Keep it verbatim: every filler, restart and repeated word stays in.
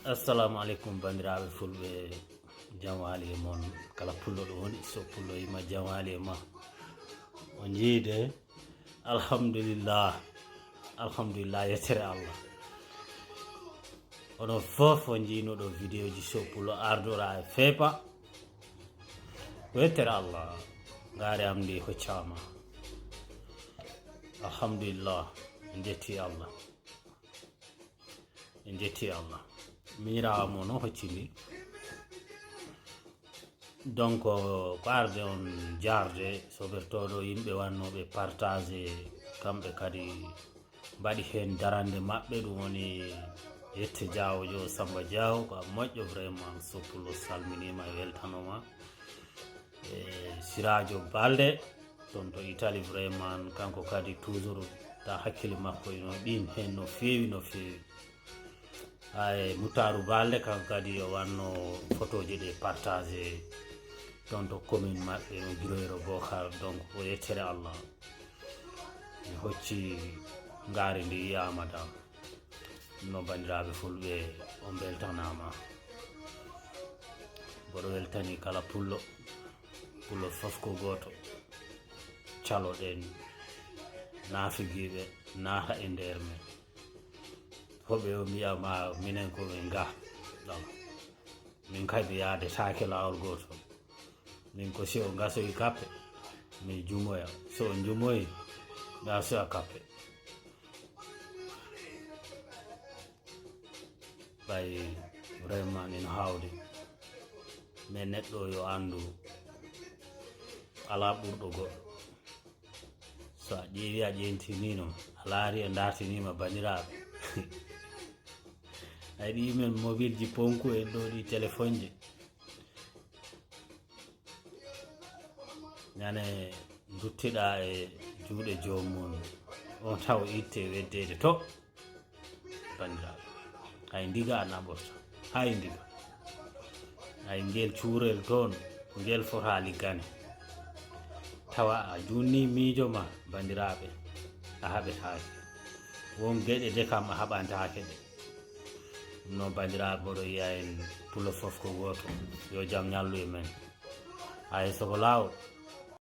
Assalamu aleykum, banndiraaɓe fulɓe. Jam waali e mon. Kala pullo ɗo woni, so pullo yima, jam waali e ma. On njiide? Alhamdulillah. Alhamdulillah, yettere Allah. Onon fof on njiinuɗo vidéo ji so pullo ardora e feepa. Ko yettere Allah. Ngaari am ndi hoccaama. Alhamdulillah. En njetti Allah. En njetti Allah. Miñiraawo mo no hoccindi. Donc, ko arde on jaarde, sobertooɗo yimɓe wannooɓe partage, kamɓe kadi mbaɗi heen darande maɓɓe, ɗum woni Yette Jaawo Jo, Samba Jaawo, ko a moƴƴo vraiment, so pullo salminiima e weltanooma. E Siraajo Balde, toon to Italie, vraiment, kanko kadi toujours ta hakkille makko ino ɗin heen no feewi, no feewi. Ay, Mutaaru Balde, kanko kadi o wanno fotooji ɗe partage toon to commune maɓɓe, no Giroyro Bokar, donc ko yettere Allah. Mi hocci ngaari ndi yiyaama dal. No banndiraaɓe fulɓe, on mbeltanaama. Mboɗo weltani kala pullo. Pullo fof ko gooto. Caloɗen naafigiiɓe naata e nder men. Hoɓe o mbiya ma minen ko min ga. Ɗon. Min kay mi yaade taake laawol gootol. Min ko si o gasoyi kappe, mi jumoya. So o jumoyi, gasoya kappe. Ɓay vraiment ina haawde. Mais neɗɗo yo anndu alaa ɓurɗo goɗɗo. So a ƴeewi, a ƴeentiniino, a laari, a dartiniima banndiraaɓe. Ay, ɗi men mobile ji ponku en ɗo, ɗi téléphone ji. Nane nduttiɗaa e juuɗe joomum, on taw itte weddeede to. Banndiraaɓe, hay ndiga a naɓoto, hay ndiga. Hay ngel cuurel toon, ngel fotaa liggane. Tawa a junnii miijo ma, banndiraaɓe, a haɓetaake. Won geɗe de kam a haɓantaake ɗe. Ɗum noon, banndiraaɓe, mboɗo yiya en pullo fof ko gooto. Yo jam ñallu e men. Hay so ko laawol,